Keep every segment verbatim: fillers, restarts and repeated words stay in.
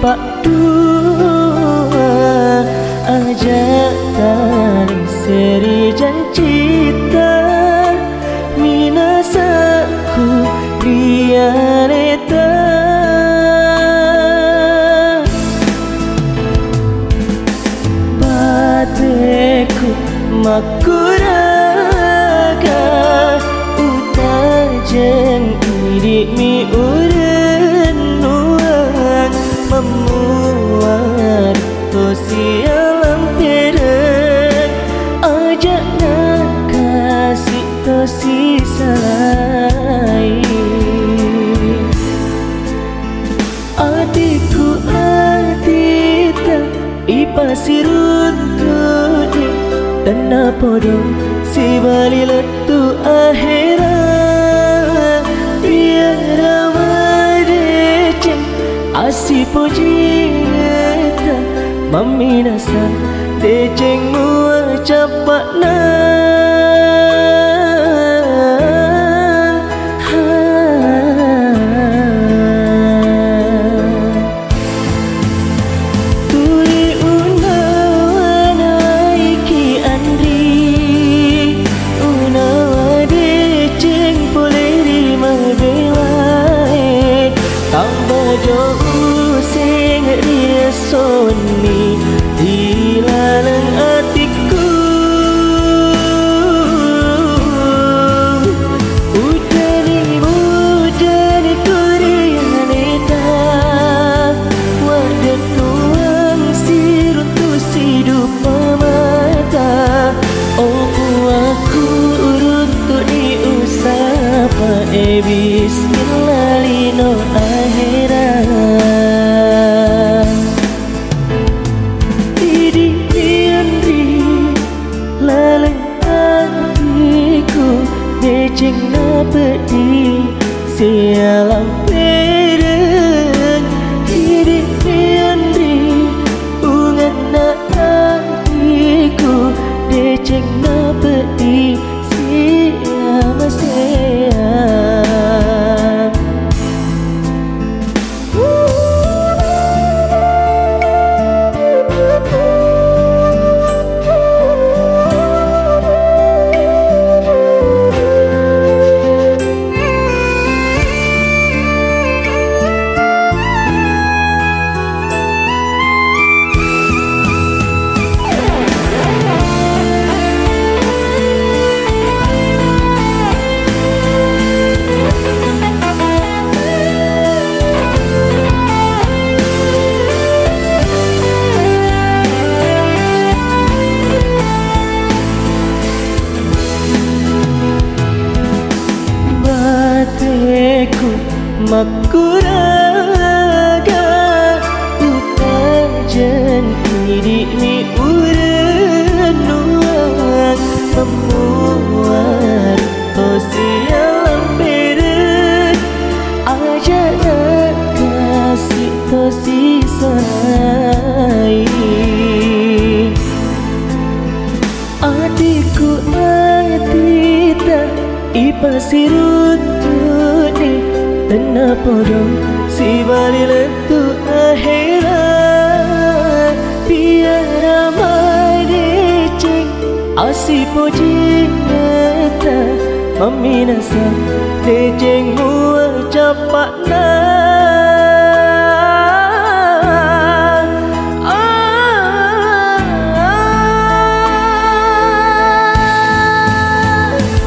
Dua aja' taliseri jancita, minasakku ri aleta. Bateku makkuraga, utajeng idi'mi urennuang, mammuar tosi alampereng, aja' nakasi tosi salai. Atiku atita ipasiruntu'ni, tennapodo sibali lettu ahera. Biara madeceng assipojingetta, mamminasa deceng mua cappa'na. Tuli unawanaiki anri, unawa deceng pole ri mabelae, tamba jo useng ri esso wenni ri laleng atikku. Uddani mudani kuri aleta, waddennuang siruntu sidupa mata. Oh puakku, uruntu'ni usapa e bismillah lino ahera. Idi' ri anri laleng atiku, deceng napeddi sialampereng. Idi' ri anri unganna atiku, deceng napeddi siamasea. Bateku makkuraga, utajeng idi'mi urennuang, mammuar tosi alampereng, aja' nakasi tosi sai. Atiku atita ipasiruntu'ni, tennapodo sibali lettu ahera. Biara madeceng assipojingetta, mamminasa deceng mua cappa'na.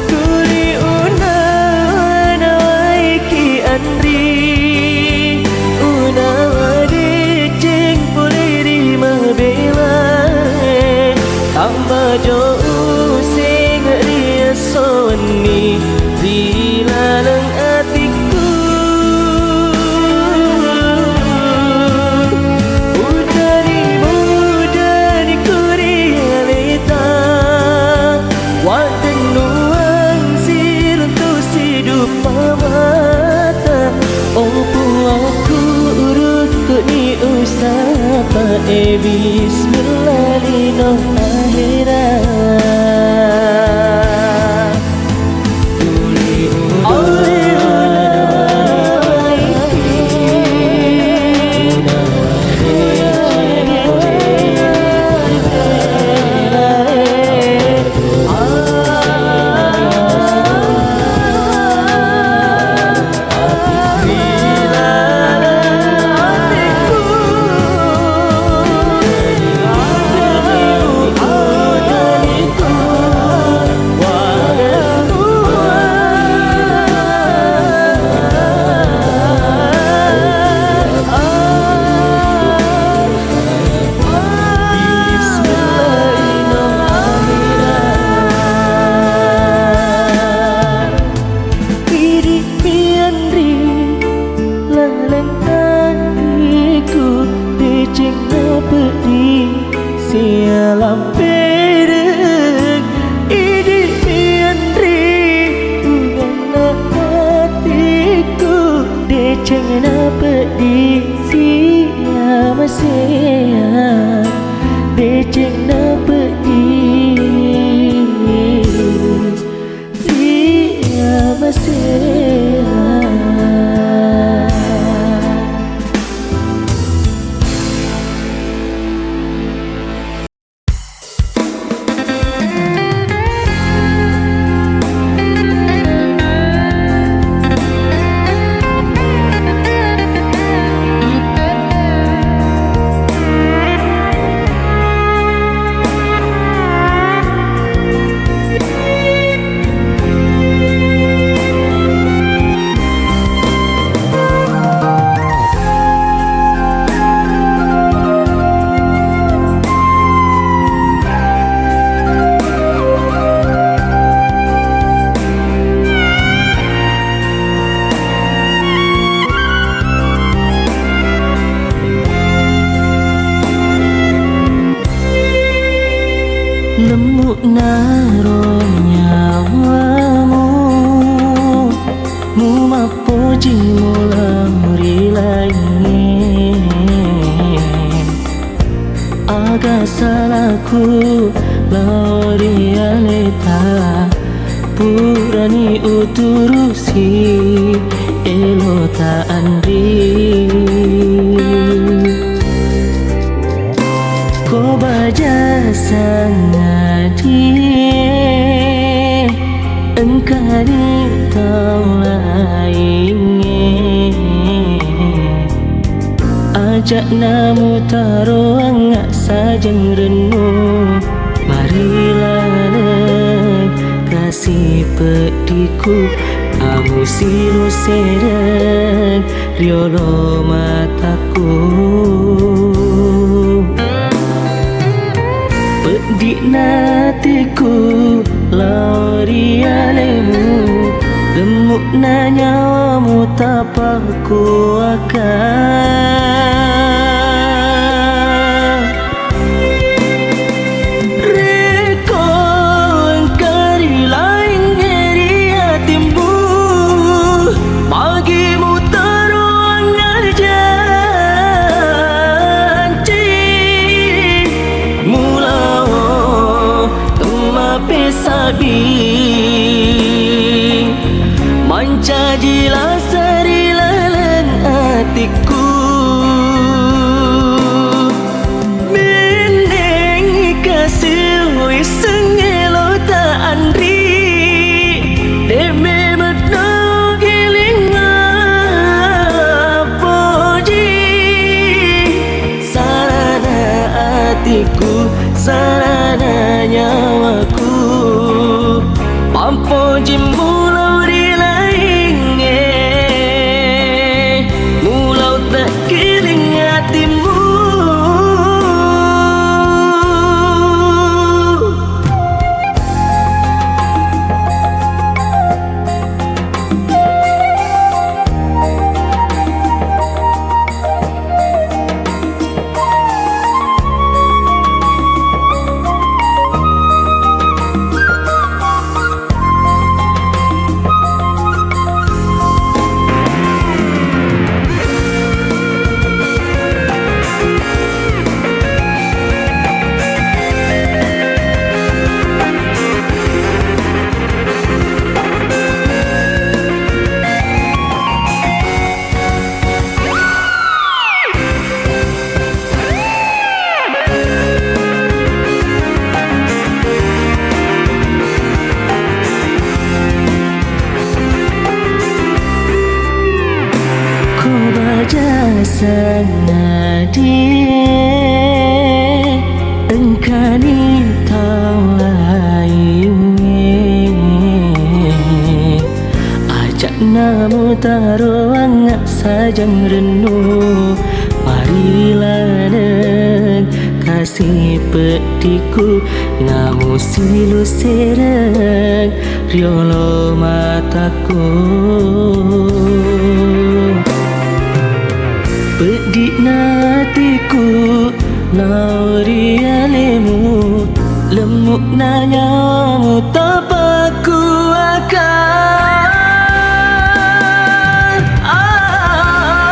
Tuli unanawaiki anri, unawa deceng pole ri mabelae, tamba jo useng ri esso wenni ri laleng atikku. Uddani mudani kuri aleta, waddennuang siruntu sidupa mata. Oh puakku, uruntu'ni usapa e bismillah lino ahera. Ampereng idi mianre, bunganna atiku, deceng na peddi siamasea, deceng na peddi siamasea. Lemmu'naro nyawamu, mumappoji mulang ri laingnge. Aga salaku lao ri aleta, purani uturusi elota anri. Ko baja sangadie, engkani tau laingnge. Aja'na mutaroangnga sajeng rennu, marilaleng kasi peddiku, namu silu sereng riolo mataku. Peddi'na atiku lao ri alemu, lemmu'na nyawamu tapakkuaka. Rekko engka ri laingnge ri atimmu, magi mutaroangnga janci, mulao temmapesabi, mancaji lasa ri laleng atikku. Mennengngi kasi wissengnge lo ta anri, de' memeng no giling mappoji. Sarana atiku, sarana nyawaku, mappojimmu lao ri laingnge. Mulau takkiling atimmu. Ko baja sangadie, engkani tau laingnge. Aja'na mutaroangnga sajeng rennu, marilaleng kasi peddiku, namu silu sereng riolo mataku. Peddi'na atiku lao ri alemu, Na nyawamu tapakkuakang. Ah,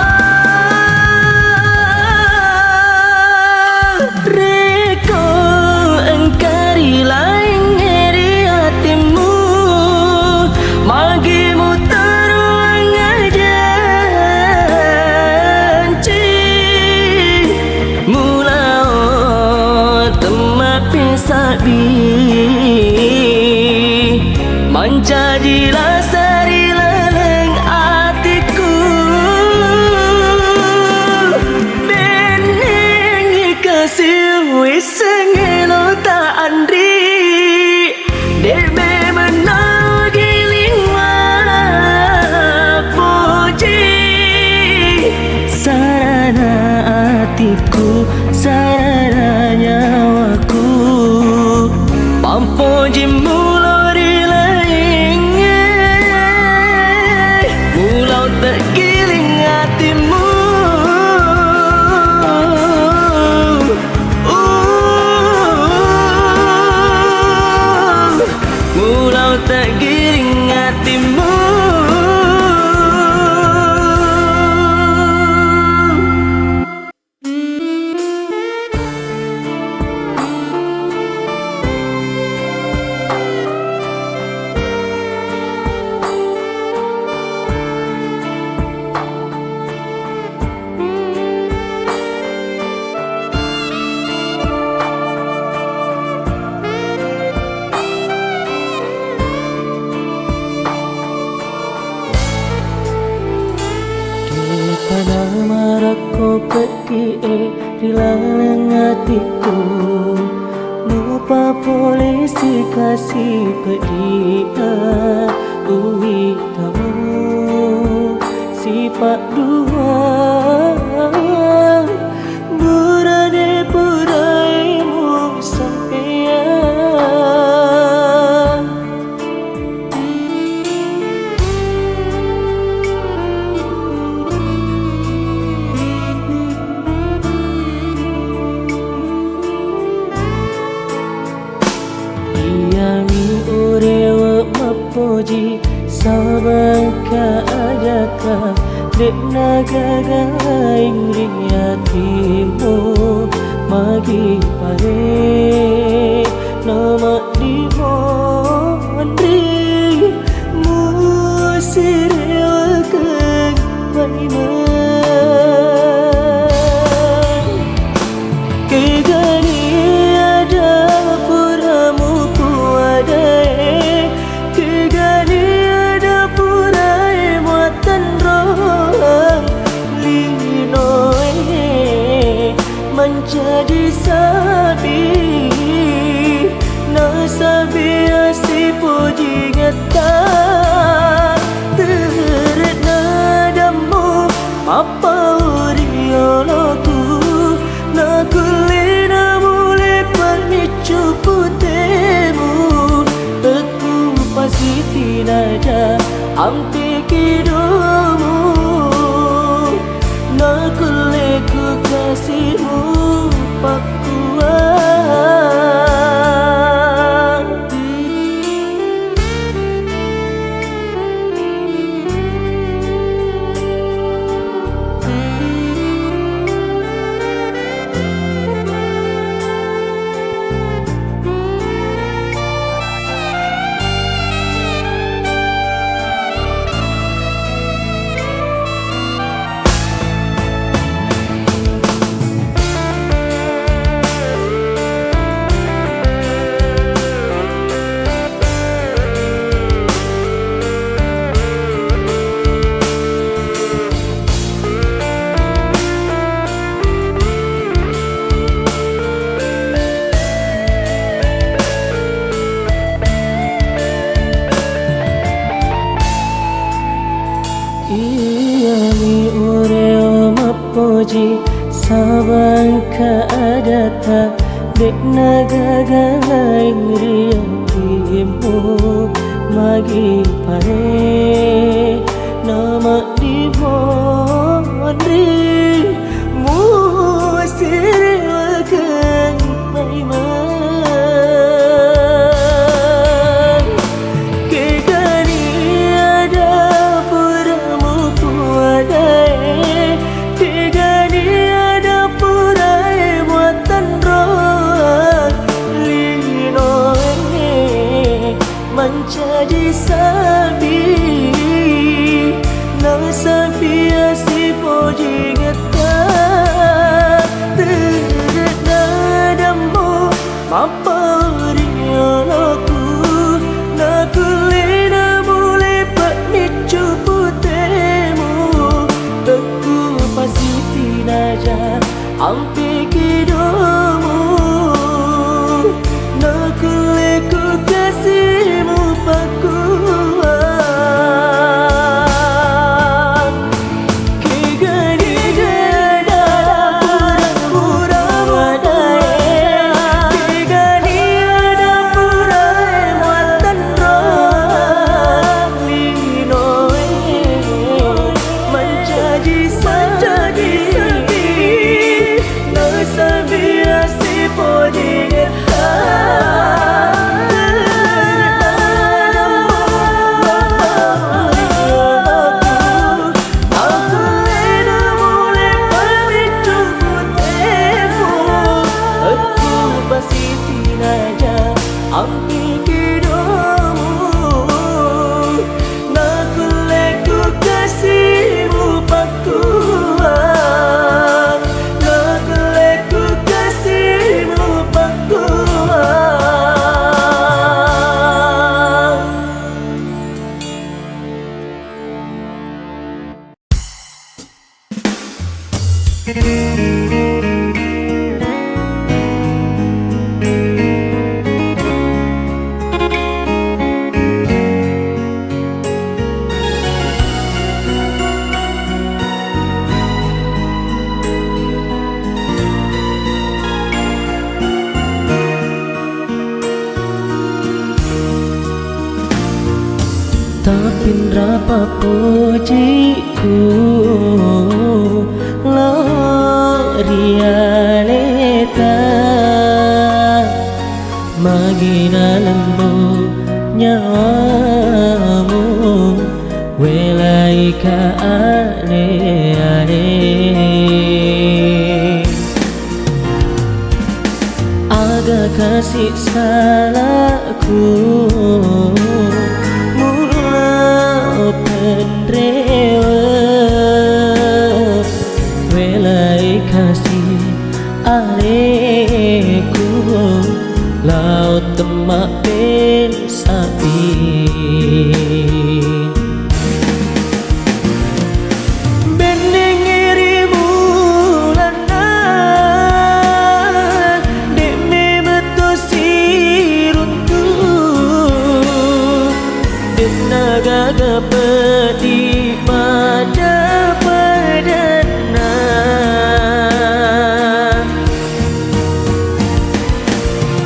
rekko engka ri laingnge ri atimmu, magi muteruang janci. Mulao temmappesabbi, mancaji lasa ri laleng atikku. Bennengngi kasi wisseng elo ta anri. De' memeng nagiling mappoji, sarana atikku, sarana nyawaku, pampojimmu lao ri laingnge, mulao teggiling atimmu. Uh, mulao teggiling atimmu. Kepada marakko peddi e ri laleng atikku, mupa polisi kasi peddi e uwi tamu sipa dua burane puraimu sampeang. Iyami urewe mappoji sabangka ajata, de'na gaga laing ri atimmu, magi pare nama dimonri musirewakeng paimeng. Kegani ada puramu puadae, kegani ada purae muatanrong linoe, mancaji sabi nasabi asipojingetta tere'na dammu. Mappauri oloku, nakulle namule paniccu putemu, pekku pasitinaja ampe kidomu, nakulle kukasimu pakkuang. Iyami urewa mappoji sabangka adata, de'na gaga laing ri atimmu, magi pare nama dimonri musirewakeng paimeng. Mancaji sapi, nasabia sipojingetta, tedde'na dammu mappau ri yoloku, nakullena mulepa miccu putemu, tekku pasitinaja. Ampe kedomu, nakulle kukasimu pakkuang. Kegani ada pura-pura madae, kegani ada pura-pura matanro linoe. Mancaji sapi, nasabia sipojingetta. Aku ena mule pamiccu putemu, aku pasitinaja ampi kedomu. Nakulle kukasimu pakkuang, nakulle kukasimu pakkuang. Tapinrapa pojiku lao ri aleta, magi nalemmu nyawamu, welaika ale-ale. Aga kasi salahku, mulla penrewe, welai kasi aleku, lao temmape sapi. Bennengngi ri mulanna, de' memetto siruntu, de'na gaga peddi pada-padanna.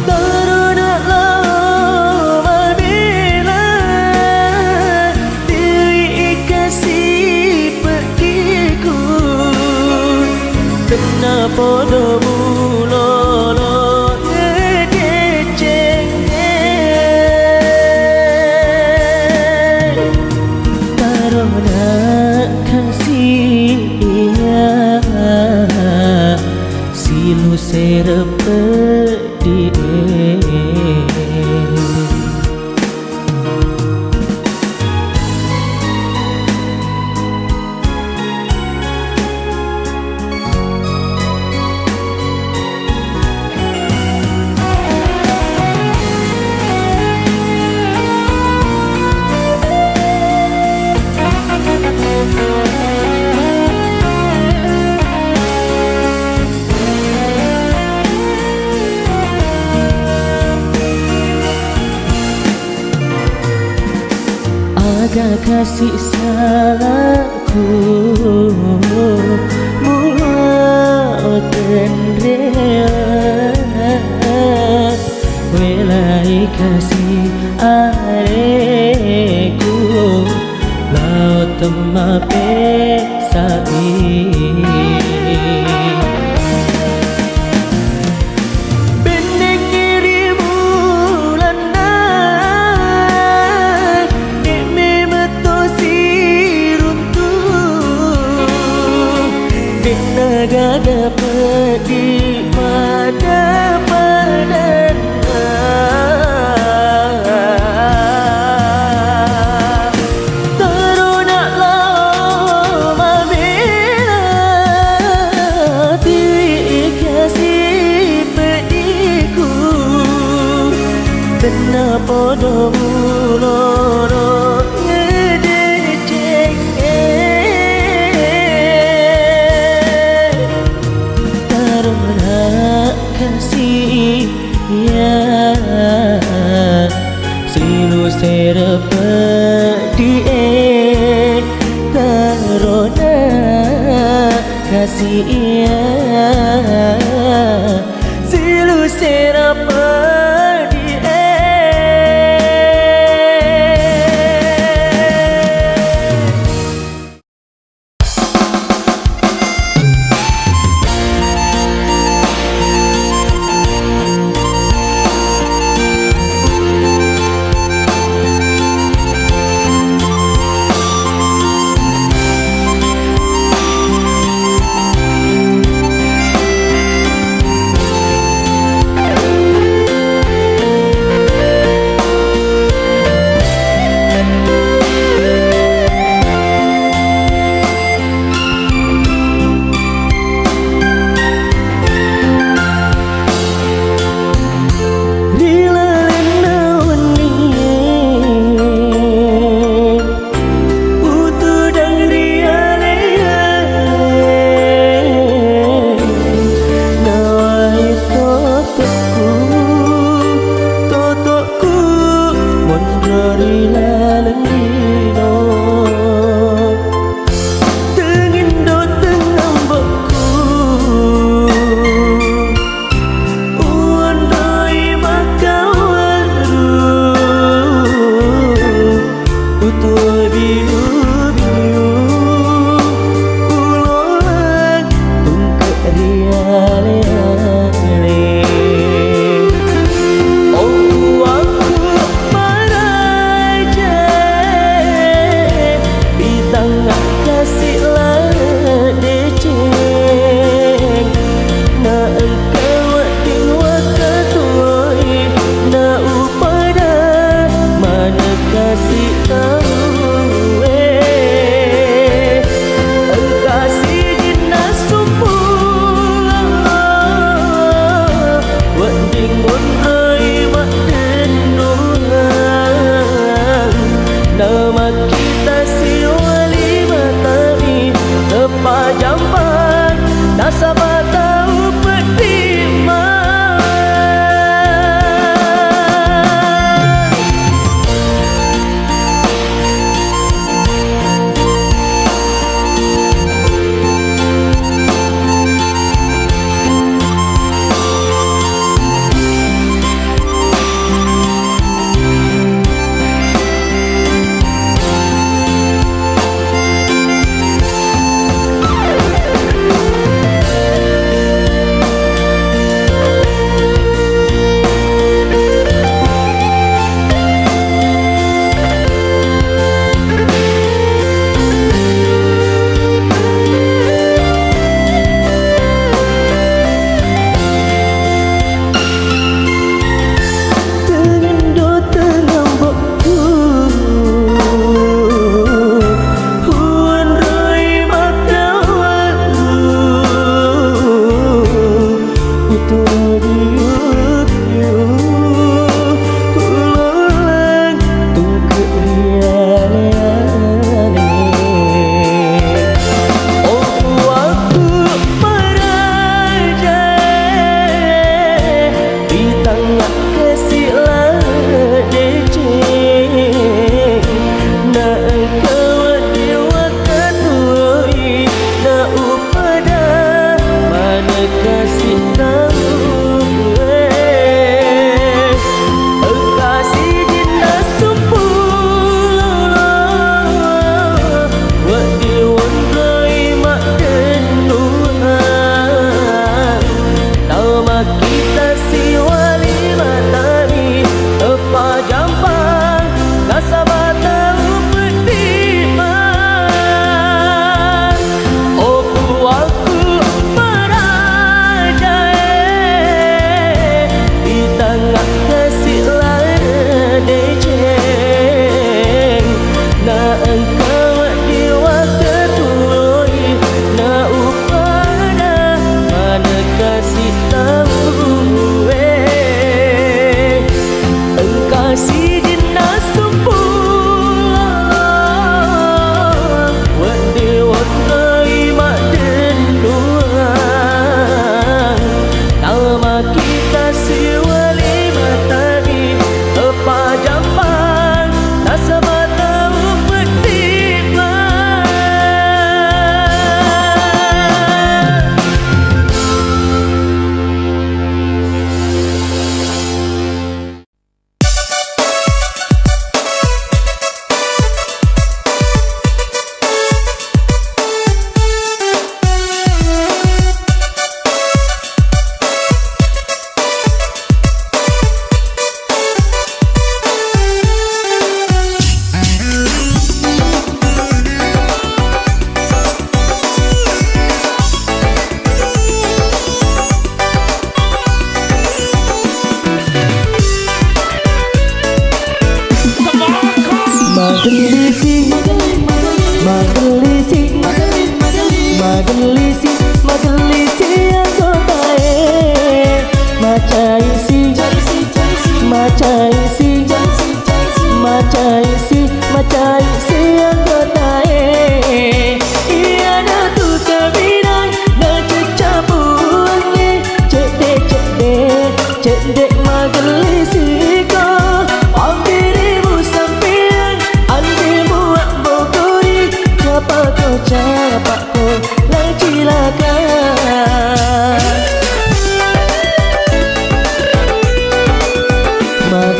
Torona lao mabela, dewi ikasi pekiku, tenna podo mulolo ngedecengnge. Tarona kasi iya. Silu sere peddi e. Aga kasi salahku, mulo tenrewe, welai kasi aleku, lao temmape sapi. Bennengngi ri mulanna, de' memetto siruntu, de'na gaga peddi pada-padanna. Tennapodo ulolo ngedecengnge, tarona kasiya, silusere pedie, tarona kasiya, silusere pedie.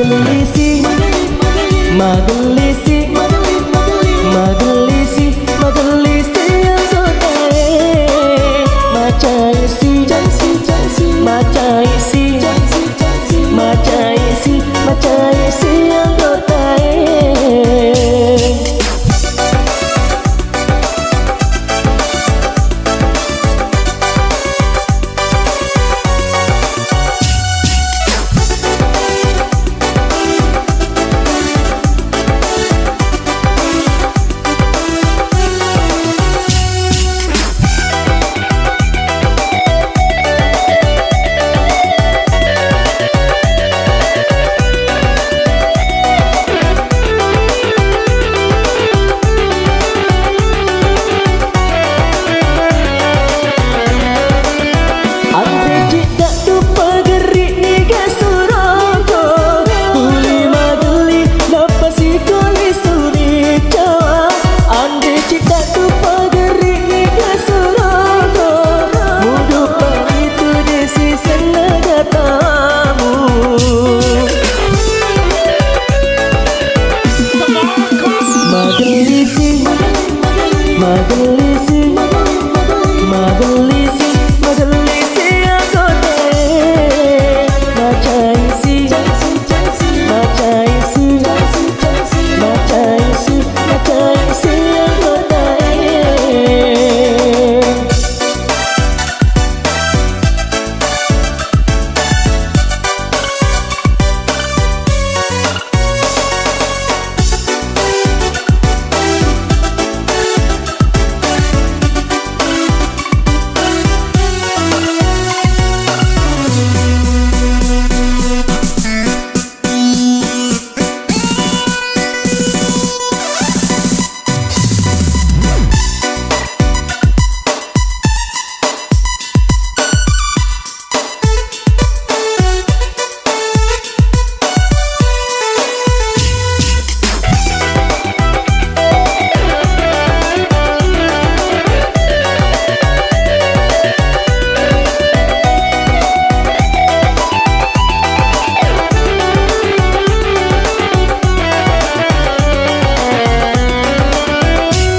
Magellisi, magellisi, magellisi, magellisi anggotae. Macaisi, macaisi, macaisi anggotae. Anre ciddaddu pagerri niga suroko, tuli magelli nappa sikoli suri cawa. Anre ciddaddu pagerri niga suroko, mudu pamitu desi senna gatamu. Magellisi, magellisi, magellisi, magellisi anggotae. Macaisi, macaisi, macaisi, macaisi anggotae.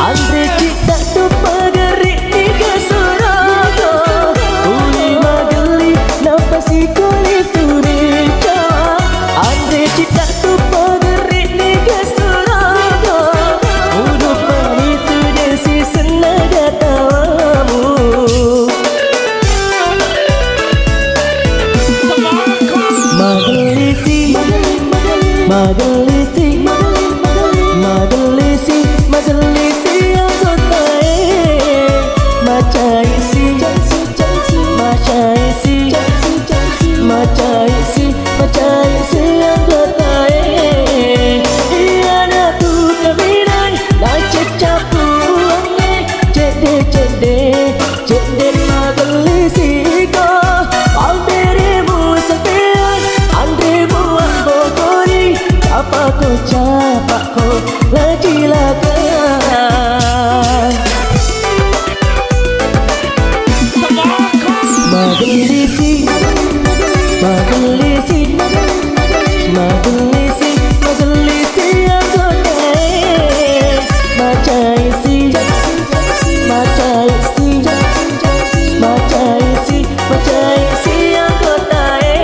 Anre ciddaddu pagerri niga suroko, tuli magelli nappa sikoli suri cawa. Anre ciddaddu pagerri niga suroko, mudu pamitu desi senna gatawamu. Magellisi, magellisi, magellisi, magellisi anggotae. Macaisi, macaisi, macaisi, macaisi anggotae. Iyanatu kaminang naceccapuangnge, cedde-cedde. Cedde magellisiko, amberemu sampeang, anremu abbokori, capako, capako, lacilaka. Magellisi, magellisi, magellisi, magellisi anggotae. Macaisi, macaisi, macaisi, macaisi anggotae.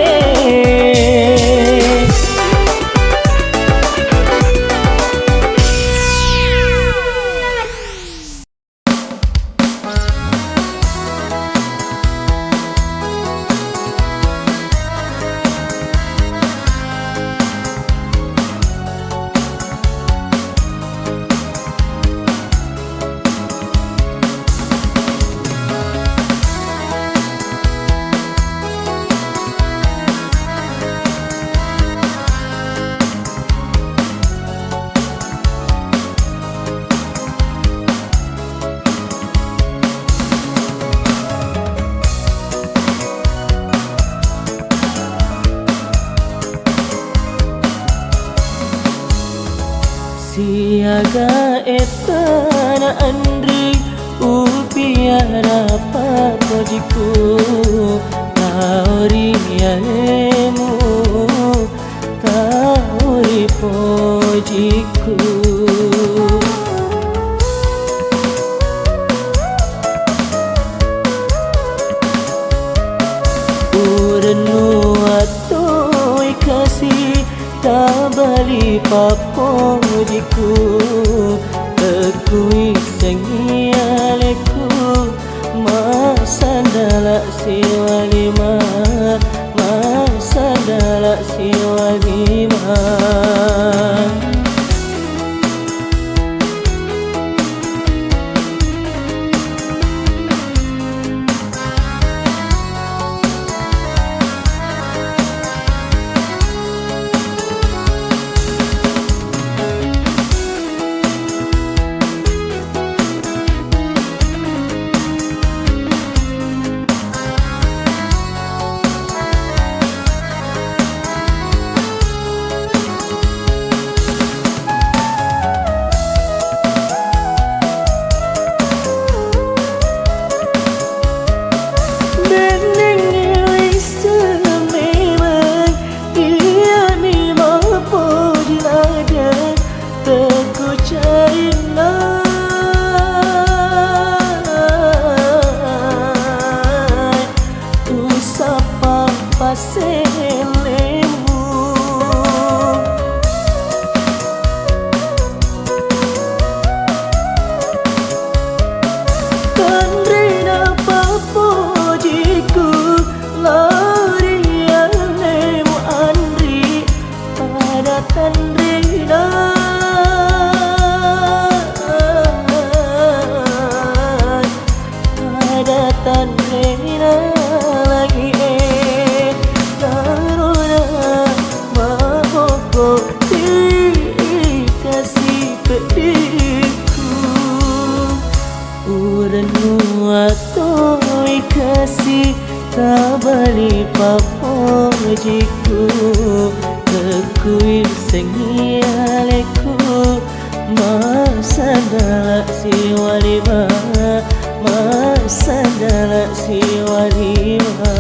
Siaga ettana enri upiara papojiku, lao ri alemu, ri pojikku. Urennu attoi kasi tabali pappojikku, tekkuissengngi alekku, massandala siwalima, massandala siwalima. Bennengngi wisseng memeng, iyami mappoji ladde' tekku carinna. Usappa passellemu. Tanrena pappojiku lao ri allemu anri pada tanrena, pada tanrena langi'e, tarona maokko ri kasi peddiku. Urennu attoi kasi tabali pappojiku, tekkuissengngi alekku, massandala siwalima, massandala siwalima.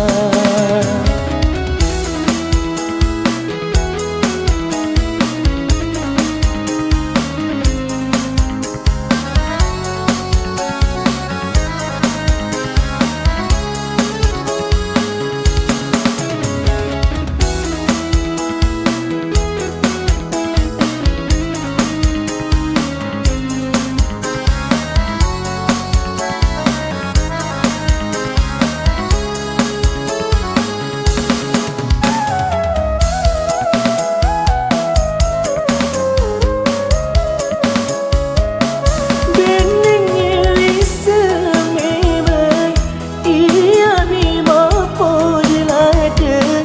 Bennengngi wisseng memeng, iyami mappoji ladde'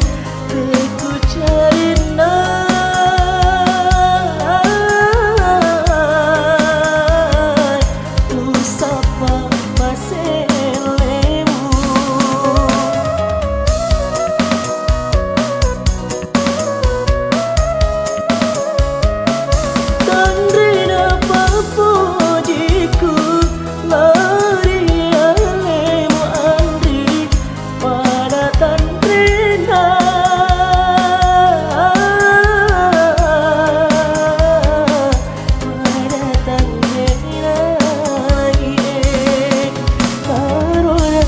tekku carinna. Usappa passellemu. Tanrena pappojiku, lao ri allemu anri pada tanrena, pada tanrena langi'e, tarona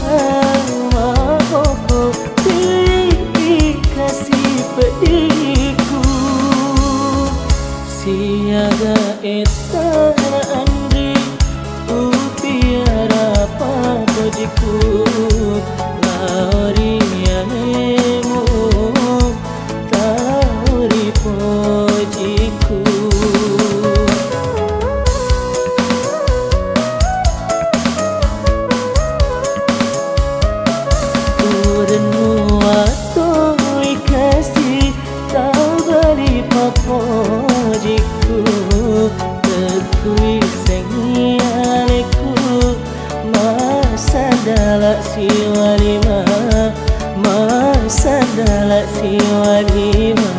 maokko ri kasi peddiku. Siaga ettana anri upiara pappojiku lao ri alemu, tau ri pojikku. Urennu attoi kasi tabali pappojiku, tekkuissengngi alekku, massandala siwalima, massandala siwalima.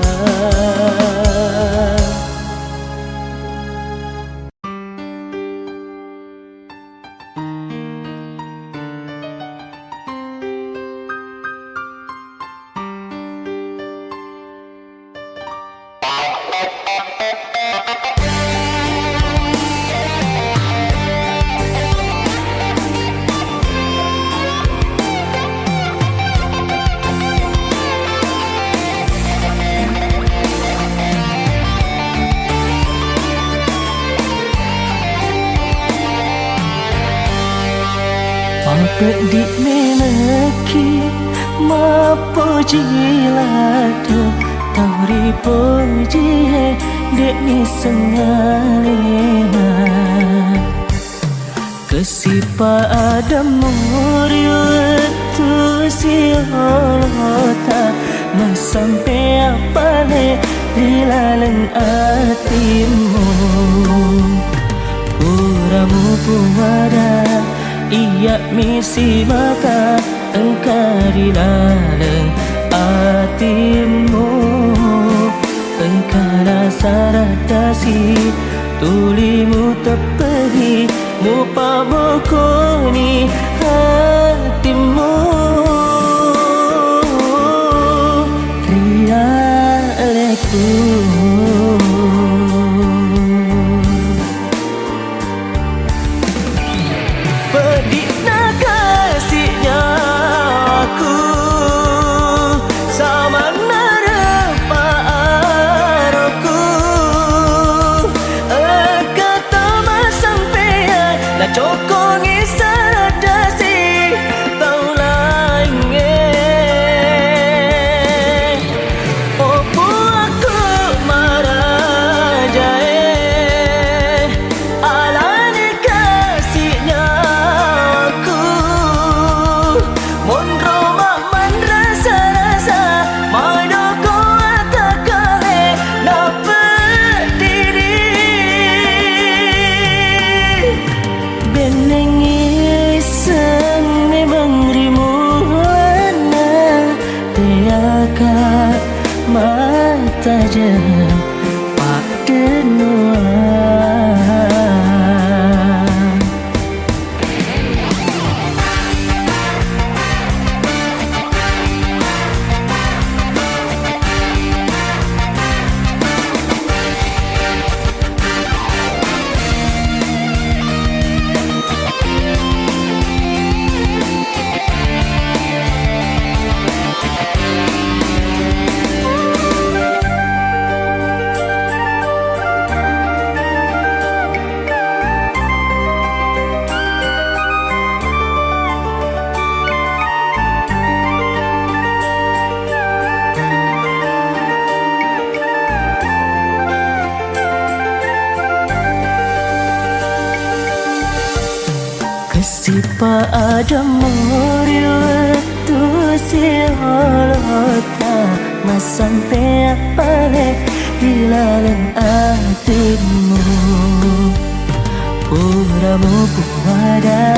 Peddi memekki mappoji ladde, tau ripojie de'ni sengalena. Kessipa adammu ri wettu siolota, massampea pale ri laleng atimmu. Pura mupuada, iya mi simata engka ri laleng atimmu. Engkana saraddasi tuli mutepperi, mupabokoni atimmu ri aleku. Peddi'na kasi nyawaku, samanna repa aroku, engka tama sampeang, nacokkongi saraddasi tau laingnge. Oh puakku marajae, alani kasi nyawaku, monro mammanrasa-rasa, madoko atakale napeddiri. Bennengngi wisseng memeng ri mulanna, teaka mattajeng paddennuang. Kessipa adammu ri wettu siolota, massampea pale ri laleng atimmu. Pura mupuada,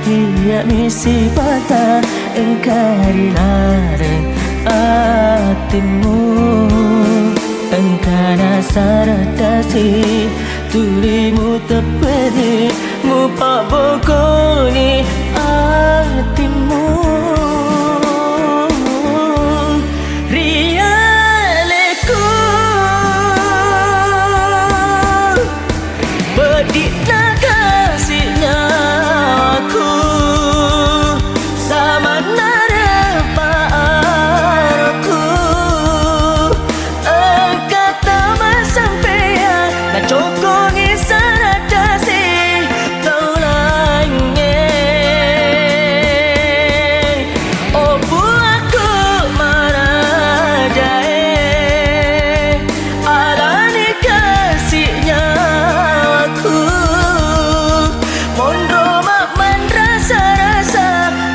iya mi sipata engka ri laleng atimmu. Engkana saraddasi tuli mutepperi, mupabbokoni atimmu ri aleku. Peddi'na kasi nyawaku, samanna repa aroku, engka tama sampeang, nacokkongi saraddasi tau laingnge. Oh puakku marajae, alani kasi nyawaku, monro mammanrasa-rasa,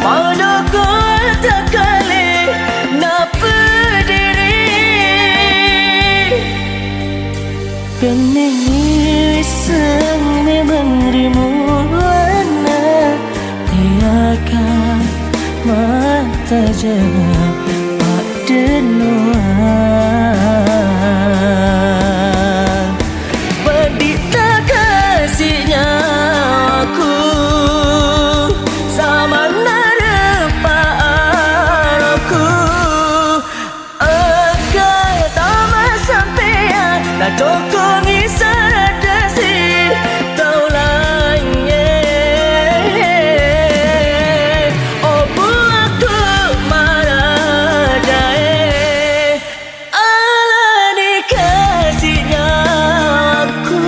madoko atakale napeddiri. Bennengngi wisseng memeng ri mulanna, teaka mattajeng paddennuang. Peddi'na kasi nyawaku, samanna repa aroku, engka tama sampeang, nacokkongi saraddasi tau laingnge. Oh puakku marajae, alani kasi nyawaku,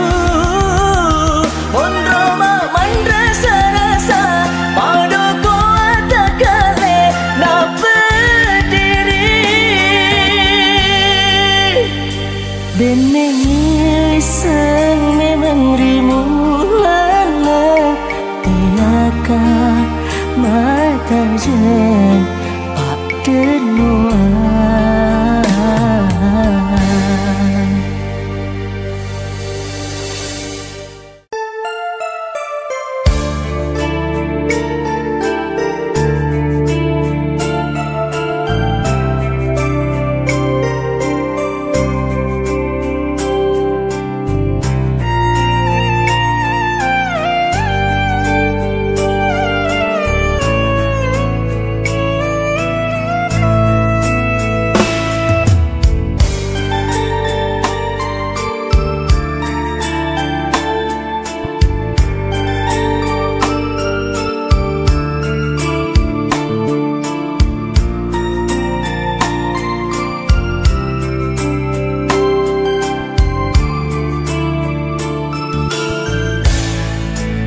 monro mammanrasa-rasa, madoko Denneng isseng memeng ri mulanna, iyakkah mata jeng paddennuang.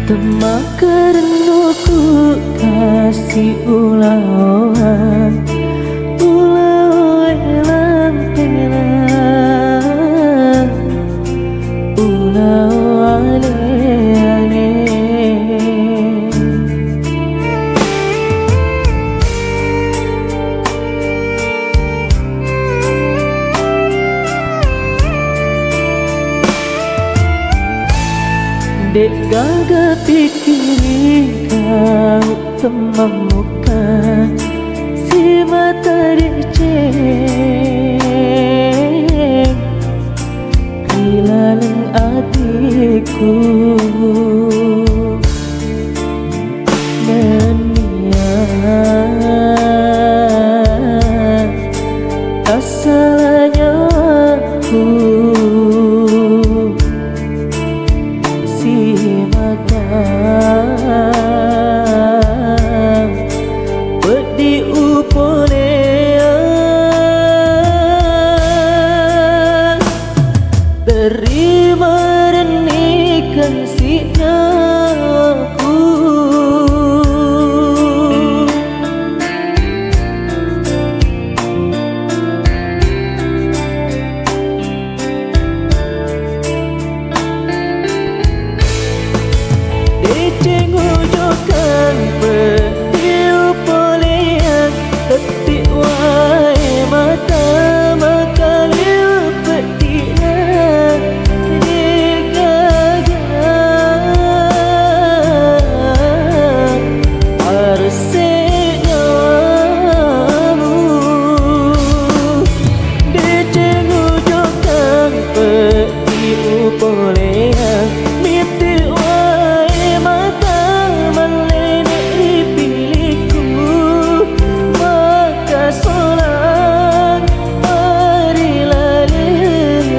Temmakkarennuku kasi ulaoan, ulaoe lantena. Ulao ale-ale. De'gaga pikkirikau temmammuka simata deceng ri laleng atiku. Nennia tassala nyawaku simata peddi upoleang. Terima rennikeng si'naku. Deceng ujokang petti upoleang, tetti wae mata makaliwet pettina degaga aresse nyawamu. Deceng ujokang pe Iu poleang mitti wae mata mallene ri pilikku, makkasolang ari laleng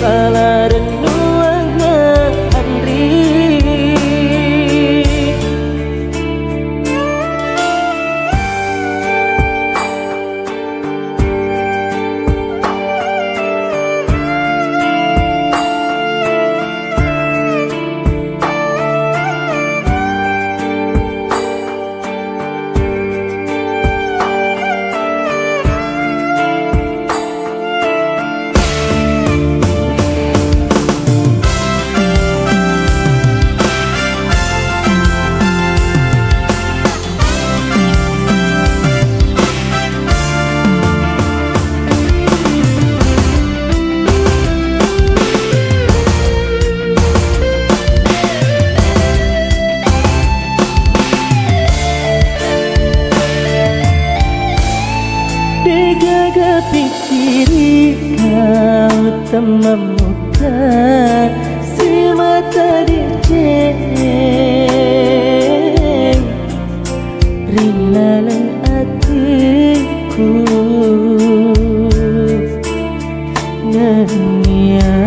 sala rennuangnga anri. Degaga pikkiri kau temmammuka simata deceng ri laleng atiku. Nennia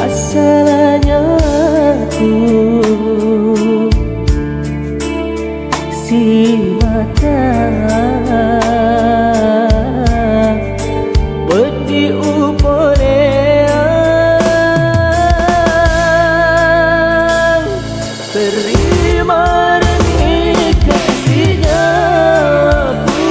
assalanyaku simata wedding upoleang. Terima renni kasih nyawaku.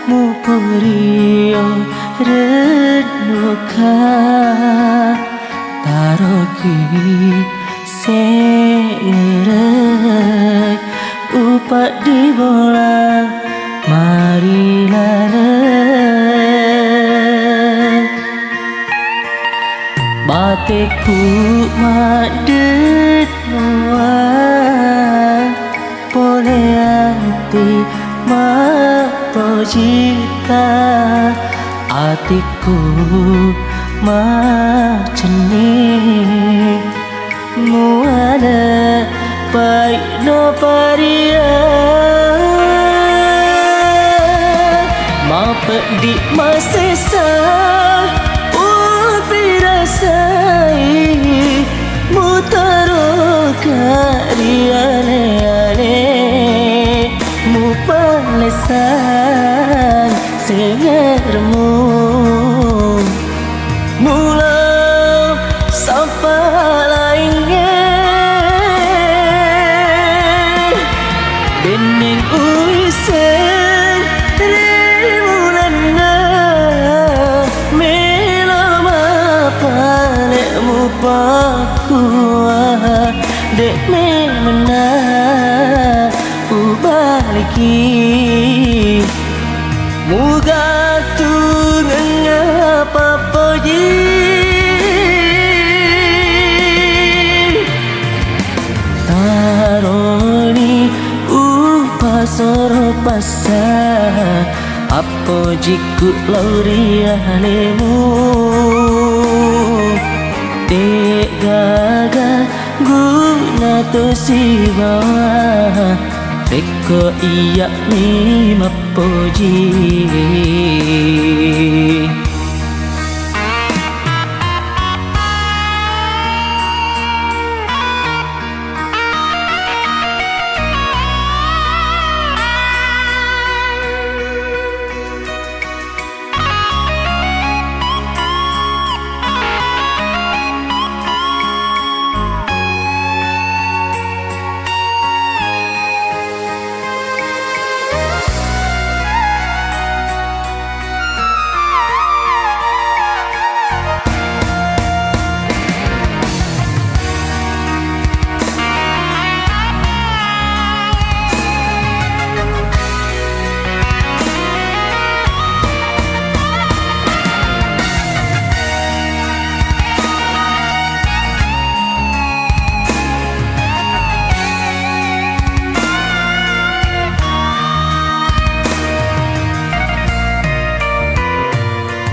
Mupurio rennuka, taroki sengerek, upaddi bola marilaleng. Bateku maddennua pole ati mappojita, atiku macenni muale paino paria. Mapeddi masesa upirasai, mutaroka ri ale-ale, mupalesang sengermu. Mula sappa laingnge, benneng uwiseng ri mulenna, melo mapale mupakkua, de' memmenna ubaliki. Muga tungengnga pappoji, taroni upasoro passa, appojikku lao ri alemu. De'gaga guna to sibawa, rekko iya'mi mappoji.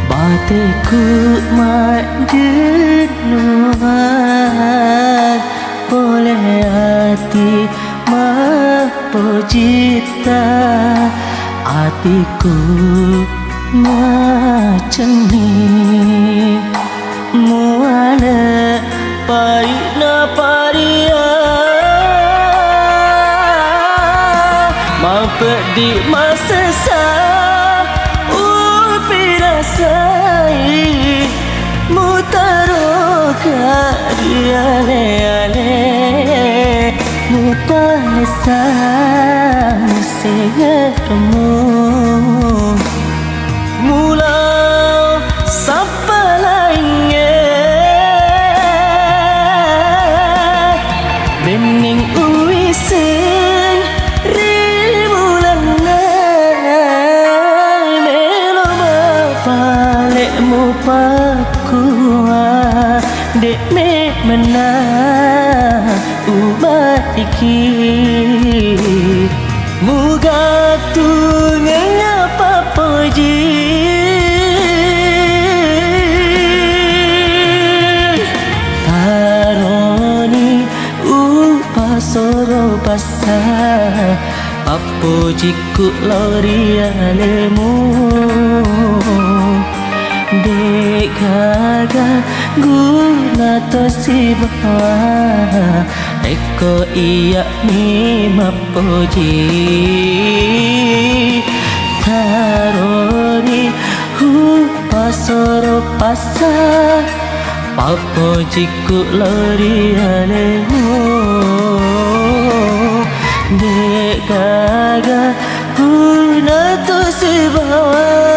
Bateku maddennuang pole ati mappojita, atiku macenning muale paina paria. Mapeddi masesa upirasai, mutaroka ri ale-ale, mupalesang sengermu. Mula sappa laingnge, benneng uwiseng ri mulenna, melo mapale mupakkua, de' memmenna ubaiki. Muga tungengnga pappoji, taroni upasoro passa, appojikku lao ri alemu. De'gaga guna to sibawa, rekko iya'mi mappoji. Taroni upasoro passa, pappojikku lao ri alemu. De'gaga Nato sibawa